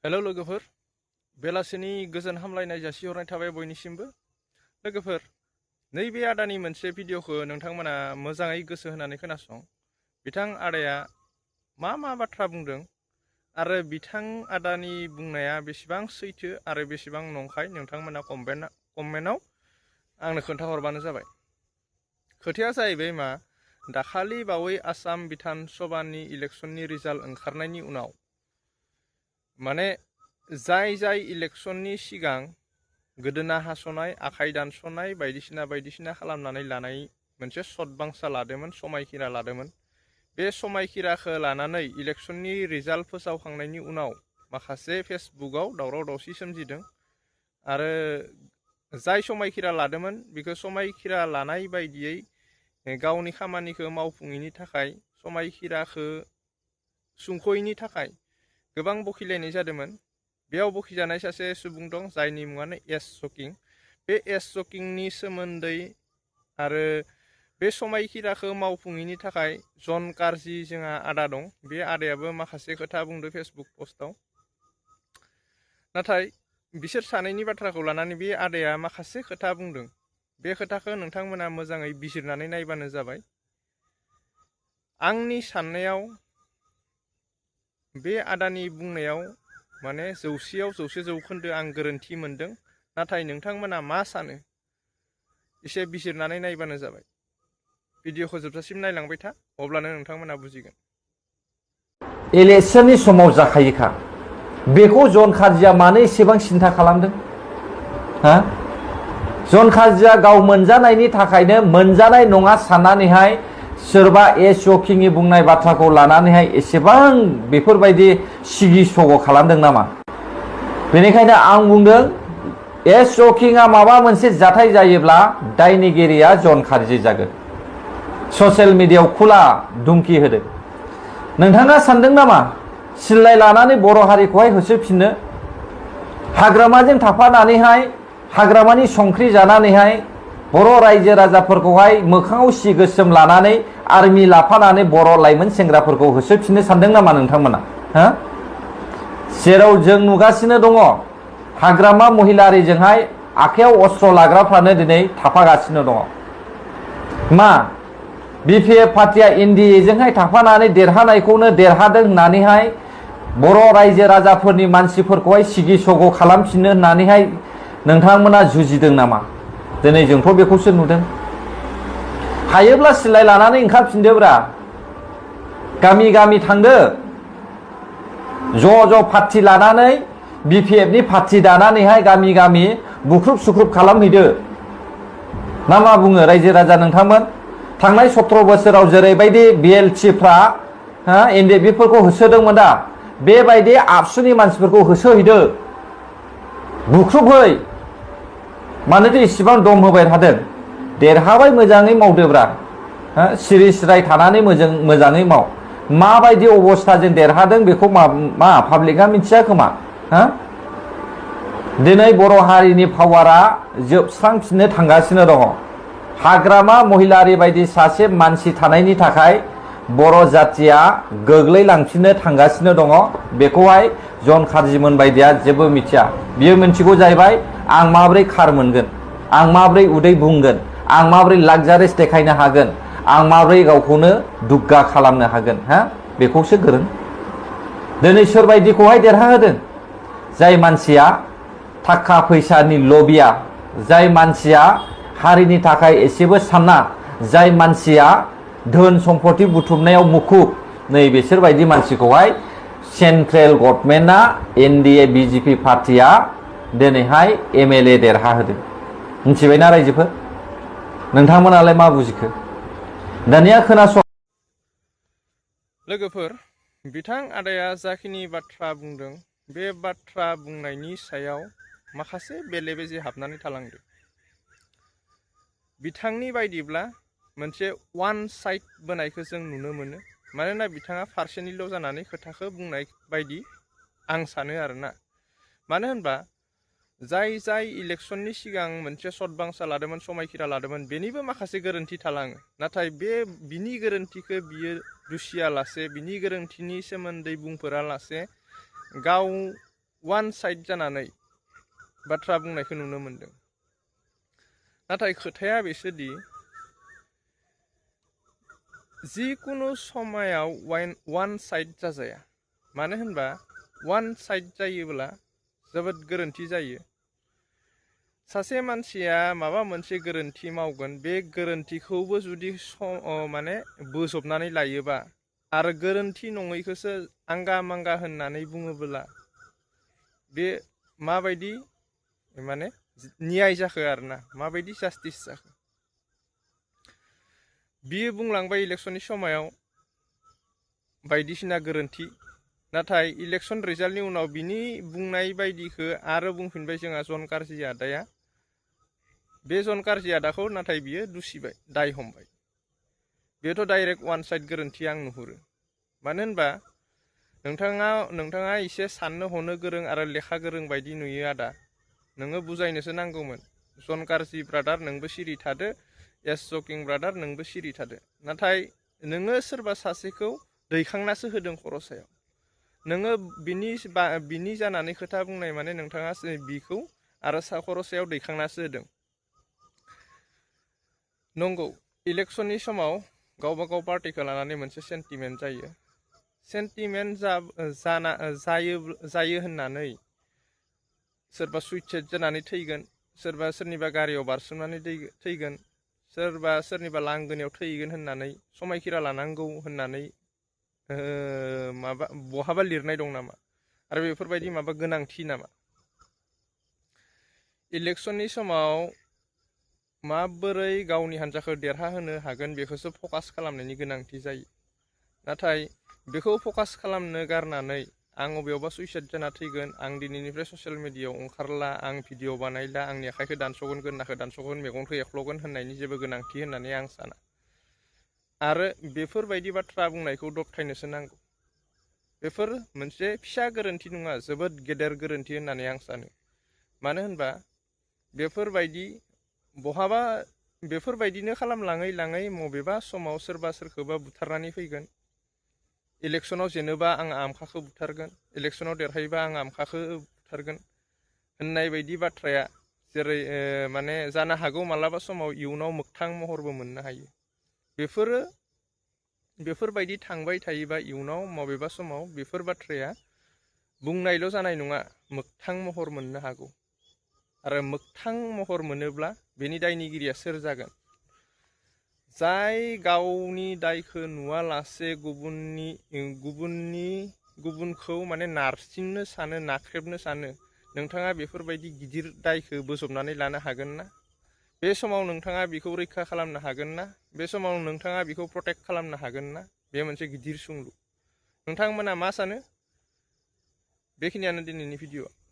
Hello लोगोफोर, बेलासिनि गोजोन हामलायनाय जासिहरनाय थाबाय बयनिसिमबो। लोगोफोर, नैबे आदानि मोनसे भिडिअखौ नोंथांमोना मोजाङै गोसो होनानै खोनासं। बिथां आदाया मा बाथ्रा बुंदों आरो बिथां आदानि बुंनाया बेसेबां सैथो आरो बेसेबां नंखाय नोंथांमोना कमेन्टआव आंनो खोन्थाहरबानो जाबाय। खोथाया जाहैबाय मा, दाखालि बावै आसाम बिधान सभानि इलेक्सननि रिजाल्ट ओंखारनायनि उनाव माने जाय इलेक्शननि सिगां गोदोना हास'नाय, आखाइ दानस'नाय बायदिसिना खालामनानै लानाय मोनसे सतबांसा लादोंमोन, समायखिरा लादोंमोन। बे समायखिराखौ लानानै इलेक्शननि रिजाल्ट फोसावखांनायनि उनाव माखासे फेसबुकआव दावराव दावसि सोमजिदों आरो जाय समायखिरा लादोंमोन बेखौ समायखिरा लानाय बायदियै गावनि खामानिखौ मावफुङैनि थाखाय, समायखिराखौ सुंख'यैनि थाखाय गोबां बखिलायनाय जादोंमोन। बेयाव बखिजानाय सासे सुबुं दं जायनि मुङानो एस शकिं। बे एस शकिंनि सोमोन्दै आरो बे समायखिराखौ मावफुङैनि थाखाय जन कारजि जोंहा आदा दं। बे आदायाबो माखासे खोथा बुंदों फेसबुक पस्टआव। नाथाय बिसोर सानैनि बाथ्राखौ लानानै बे आदाया माखासे खोथा बुंदों। बे खोथाखौ नोंथांमोना मोजाङै बिजिरनानै नायबानो जाबाय। आंनि साननायाव बे आदानि बुंनायाव माने 100% 100% आं गोरोन्थि मोनदों। नाथाय नोंथांमोना मा सानो एसे बिजिरनानै नायबानो जाबाय। भिडिअखौ जोबजासिम नायलांबाय था, अब्लानो नोंथांमोना बुजिगोन। इलेक्शननि समाव जाखायोखा। बेखौ जन कारजिया मानो एसेबां सिन्था खालामदों? जन कारजिया गाव मोनजानायनि थाखायनो मोनजानाय नङा साननानैहाय सोरबा एस शकिंनि बुंनाय बाथ्राखौ लानानैहाय एसेबां बेफोरबायदि सिगि सग' खालामदों नामा? बेनिखायनो आं बुंदों, एस शकिंआ माबा मोनसे जाथाय जायोब्ला दायनिगिरिया जन कारजि जागोन। ससियेल मिडियायाव खुला धुमखि होदों। नोंथाङा सानदों नामा सिल्लाय लानानै बर' हारिखौहाय होसोफिननो? हाग्रामाजों थाफानानैहाय, हाग्रामानि संख्रि जानानैहाय बर' रायजो राजाफोरखौहाय मोखाङाव सि गोसोम लानानै आर्मि लाफानानै बर' लाइमोन सेंग्राफोरखौ होसोफिननो सानदों नामा नोंथांमोना? जेराव जों नुगासिनो दङ, हाग्रामा महिलारिजोंहाय आखायाव अस्त्र लाग्राफ्रानो दिनै थाफागासिनो दङ। मा बिपिएफ पार्टिया एनडिएजोंहाय थाफानानै देरहानायखौनो देरहादों होननानैहाय बर' रायजो राजाफोरनि मानसिफोरखौहाय सिगि सग' खालामफिननो होननानैहाय नोंथांमोना जुजिदों नामा? दिनै जोंथ' बेखौसो नुदों। हायोब्ला सिलाय लानानै ओंखारफिनदोब्रा, गामि गामि थांदो, ज' पार्टि लानानै बिपिएफनि पार्टि दानानैहाय गामि गामि बुख्रुब सुख्रुब खालामहैदो। ना मा बुङो रायजो राजा नोंथांमोन? थांनाय 17 बोसोराव जेरैबायदि बिएलटिफ्रा एनडिएफबिफोरखौ होसोदोंमोन दा, बेबायदि आबसुनि मानसिफोरखौ होसोहैदो, बुख्रुबहै। मानोथो इसिबां दम होबाय थादों? देरहाबाय, मोजाङै मावदोब्रा। सिरि सिराय थानानै मोजाङै माव। माबायदि अबस्थाजों देरहादों बेखौ मा पाब्लिकआ मिथिया खोमा? दिनै बर' हारिनि पावारा जोबस्रांफिननो थांगासिनो दङ। हाग्रामा महिलारि बायदि सासे मानसि थानायनि थाखाय बर' जाथिया गोग्लैलांफिननो थांगासिनो दङ। बेखौहाय जन कारजिमोन बायदिया जेबो मिथिया। बियो मिथिगौ जाहैबाय, आं माबोरै खार मोनगोन, आं माबोरै उदै बुंगोन, आं माबोरै लाक्जारिस देखायनो हागोन, आं माबोरै गावखौनो दुग्गा खालामनो हागोन। बेखौसो गोरों। दिनै सोरबायदिखौहाय देरहाहोदों? जाय मानसिया थाखा फैसानि लबिया, जाय मानसिया हारिनि थाखाय एसेबो साना, जाय मानसिया धोन सम्पति बुथुमनायाव मुखुब, नै बिसोरबायदि मानसिखौहाय सेन्ट्रेल गभर्नमेन्टआ, एनडिए बिजेपि पार्टिया दिनैहाय एमएलए देरहाहोदों। मिथिबायना रायजोफोर? नोंथांमोनालाय मा बुजिखो? दानिया खोनासं लोगोफोर, बिथां आदाया जाखिनि बाथ्रा बुंदों, बे बाथ्रा बुंनायनि सायाव माखासे बेले बेजे हाबनानै थालांदों। बिथांनि बायदिब्ला मोनसे वान साइड बोनायखौ जों नुनो मोनो। मानोना बिथाङा फारसेनिल' जानानै खोथाखौ बुंनाय बायदि आं सानो आरोना। मानो होनबा जाय इलेक्शननि सिगां मोनसे सतबांसा लादोंमोन, समायखिरा लादोंमोन, बेनिबो माखासे गोरोन्थि थालाङो। नाथाय बिनि गोरोन्थिखौ बियो दुसियालासे, बिनि गोरोन्थिनि सोमोन्दै बुंफोरालासे गाव वान साइड जानानै बाथ्रा बुंनायखौ नुनो मोनदों। नाथाय खोथाया बेसोदि जिकुनु समायाव वान साइड जाजाया। मानो होनबा वान साइड जायोब्ला जोबोद गोरोन्थि जायो। सासे मानसिया माबा मोनसे गोरोन्थि मावगोन, बे गोरोन्थिखौबो जुदि माने बोजबनानै लायोबा आरो गोरोन्थि नङैखौसो आंगा मांगा होननानै बुङोब्ला बे माबायदि माने न्याय जाखो आरोना, माबायदि जास्टिस जाखो। बियो बुंलांबाय इलेक्शननि समायाव बायदिसिना गोरोन्थि, नाथाय इलेक्शन रिजाल्टनि उनाव बिनि बुंनाय बायदिखौ आरो बुंफिनबाय जोंहा जन कारजि आदाया। बे जन कारजि आदाखौ नाथाय बियो दुसिबाय, दाय हमबाय। बेथ' डाइरेक्ट वान साइड गोरोन्थि आं नुहुरो। मानो होनबा नोंथाङा एसे साननो हनो गोरों आरो लेखा गोरों बायदि नुयो आदा। नोङो बुजायनोसो नांगौमोन, जन कारजि ब्रादार नोंबो सिरि थादो, एस जकिं ब्रादार नोंबो सिरि थादो। नाथाय नोङो सोरबा सासेखौ दैखांनासो होदों खर' सायाव। नोङो बिनि जानानै खोथा बुंनाय माने नोंथाङा बिखौ आरो खर' सायाव दैखांनासो होदों। नंगौ, इलेक्शननि समाव गावबा गाव पार्टिखौ लानानै मोनसे सेन्टिमेन्ट जायो। सेन्टिमेन्ट जायो होननानै सोरबा सुइसाइड जानानै थैगोन, सोरबा सोरनिबा गारियाव बारसोमनानै थैगोन, सोरबा सोरनिबा लांगोनायाव थैगोन होननानै समायखिरा लानांगौ होननानै बहाबा लिरनाय दं नामा? आरो बेफोरबायदि माबा गोनांथि नामा? इलेक्शननि समाव माबोरै गावनि हान्जाखौ देरहाहोनो हागोन बेखौसो फकास खालामनायनि गोनांथि जायो। नाथाय बेखौ फकास खालामनो गारनानै आं अबेयावबा सुइसाइड जाना थैगोन, आं दिनैनिफ्राय ससियेल मिडियायाव ओंखारला, आं भिडिअ बानायला, आंनि आखाइखौ दानस'गोन, गोदोनाखौ दानस'गोन, मेगनखौ एक्ल'गोन होननायनि जेबो गोनांथि होननानै आं साना। आरो बेफोरबायदि बाथ्रा बुंनायखौ दबथायनोसो नांगौ। बेफोर मोनसे फिसा गोरोन्थि नङा, जोबोद गेदेर गोरोन्थि होननानै आं सानो। मानो होनबा बेफोरबायदिनो खालामलाङै लाङै मबेबा समाव सोरबा सोरखौबा बुथारनानै फैगोन। इलेक्शनाव जेनोबा आं आमखाखौ बुथारगोन, इलेक्शनाव देरहायोबा आं आमखाखौ बुथारगोन होननाय बायदि बाथ्राया जेरै माने जानो हागौ मालाबा समाव इयुनाव मोगथां महरबो मोननो हायो। बेफोरबायदि थांबाय थायोबा इयुनाव मबेबा समाव बेफोर बाथ्राया बुंनायल' जानाय नङा, मोगथां महर मोननो हागौ। आरो मोगथां महर मोनोब्ला बेनि दायनिगिरिया सोर जागोन? जाय गावनि दायखौ नुवालासे गुबुनखौ माने नारसिननो सानो, नाख्रेबनो सानो, नोंथाङा बेफोरबायदि गिदिर दायखौ बोजबनानै लानो हागोन ना? बे समाव नोंथाङा बेखौ रैखा खालामनो हागोन ना? बे समाव नोंथाङा बेखौ प्रटेक्ट खालामनो हागोन ना? बे मोनसे गिदिर सोंलु। नोंथांमोना मा सानो? बेखिनियानो दिनैनि भिडिअ'।